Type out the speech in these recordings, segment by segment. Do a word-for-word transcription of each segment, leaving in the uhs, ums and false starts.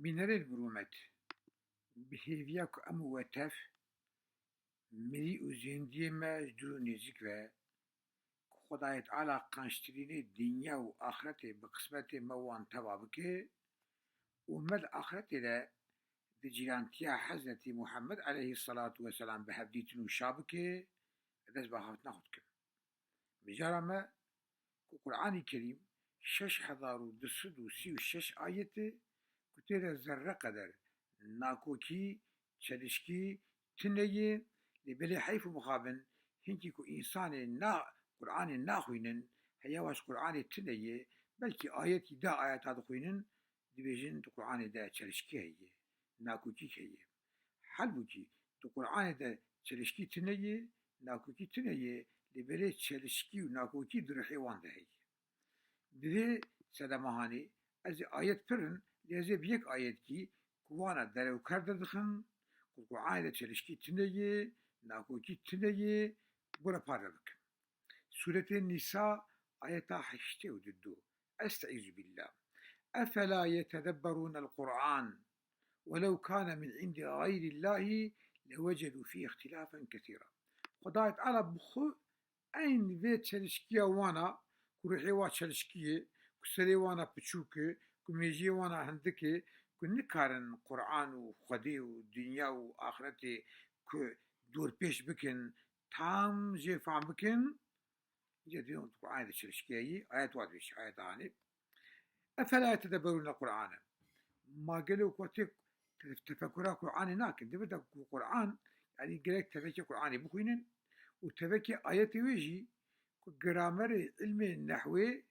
Bînerên mirûmet, bi hêviya ku em û we tev, mirî û zîndiyê me ji dûr û nêzîk ve, ku Xwedayê Teala qençtirînê dinya û axretê bi qismetê me wan teva bike û me di axretê de di cîrantiya Hezretî Muhammed aleyhisselatu vesselam bi hev dîtin û şa bike, ez dest bi axaftina xwe dikim. Mijara me ku Qur'anî Kerîm şeş hezar û du sed û sî û şeş ayet e ku tê de zerre qeder nakokî, çelişkî tune ye, lê belê heyf û mixabin hinkî ku însanê na, Qur'anê naxwînin, heya ji Qur'anê tune ye, belkî ayetî da ayeta dixwînin, dibêjin di Qur'anê de çelişkî heye, nakokîk heye. Halbûkî di Qur'anê de çelişkî tune ye, nakokî tune ye, lê belê çelişkî û nakokî di ruhê wan de heye. Di vê sedema hanê ez ê ayet pir in, lê ez ê bi yek ayetkî ku wana derewker derdixin, ku Qur'anê de çelişkî tune ye, nakokî tune ye, bo re parve bikim. Sûretê Nîsa, ayeta heştê û du. Estaizu billah. Efela yetedebberûnel Qur'an, welew kâne min indî gayrillahi lewecedû fî îxtilâfen kesîra. Xwedayê Teala bi xwe eyn vê çelişkiya wana, ku ruhê wa çelişkî ye, ku serê wana piçûk e, ku mêjiyê wana hindik e, ku nikarin Qur'an û Xwedê û dinya û axretê ku dorpêç bikin, tam jê fam bikin, îca dibê Qur'anê de çelişkiye yî, ayet wa dibêjî, ayet hanê. Efela yetedebberûnel Qur'ane. Ma gelo ku tê te-, tefekura Qur'anê nakin? Di vir de ku Qur'an, yanî gerek tevekê Qur'anê bixwînin û tevekê ayetê wê jî ku gramerê, ilmê nehwê,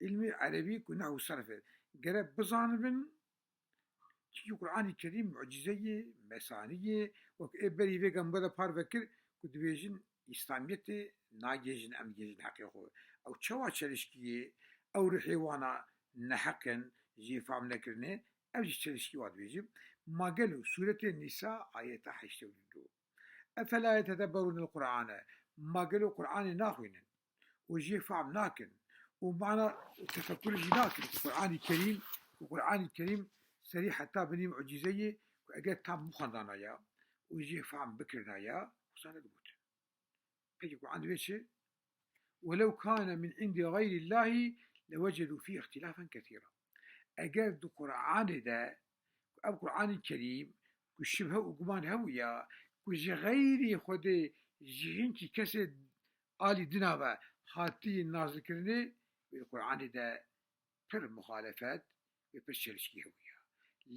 ilmê erebî ku nehw û serf e, gerek bizanibin, Çimkî Qur'anî Kerîm mucîze ye, mesanî ye, wek ê berî vê gem me de parve kir ku dibêjin Îslamiyetê nagêjin, em digêjin heqê xwe. Ew çawa çelişkî ye, ew ruhê wana neheq in, jê fam nekirinê, ev jî çelişkî wa dibêjin. Ma gelo Sûretê Nîsa ayeta heştê û du. Efela yetedebberûnel Qur'ane. Ma gelo Qur'anê naxwînin û jê fam nakin û mana û tefekur jî nakin ku Qur'anî Kerîm, ku Qur'anî Kerîm serî heta binî mucîze ye ku eger tam bixwendanaya û jê fam bikirnaya, wisa nedigotin. Peki Qur'an divê çi? Welew kane min indî gayrîllahî lewecedû fî îxtilâfen kesîra. Eger di Qur'anê de, ku ev Qur'anî Kerîm, ku şibhe û guman hebûya, ku ji xeyrî Xwedê ji hinkî kesê alî dina ve hatî nazilkirinê, wê di Qur'anê de pir muxalefet, wê pir çelişkî hebûya.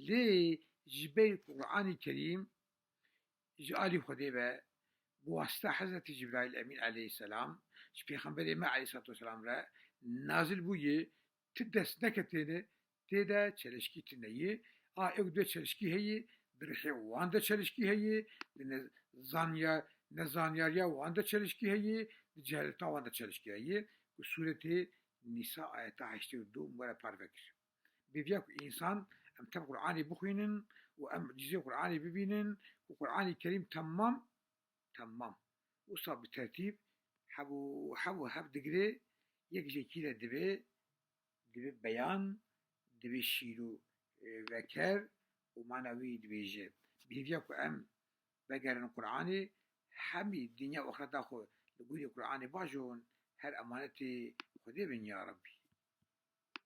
Lê ji ber ku Qur'anî Kerîm ji alî Xwedê ve, bi wasita Hezretî Cibraîl Emîn aleyhisselam, ji Pêxemberê me aleyhisselatu vesselam re nazil bûye, ti dest neketêne, tê de çelişkî tune ye. A ewk de çelişkî heye, di rihê wan de çelişkî heye, di ne-, zanya-, nezanyariya wan de çelişkî heye, di ceheleta wan de çelişkî heye. Ku Sûretê Nîsa ayeta heştê û du were parve kir. Bêviya ku însan em tev Qur'anê bixwînin û em mucîzê Qur'anê bibînin, ku Qur'anê Kerîm temam, temam. Wisa bi tertîb hev û hev û hev digire, yek jêkî re dibe, dibe beyan, dibe şîr û, e, veker û mana wî dibêje. Bêviya ku em vegerin Qur'anê, hemî dinya û axireta xwe li gorî Qur'anê bajon, her emanetê Xwedê bin ya Rebbî.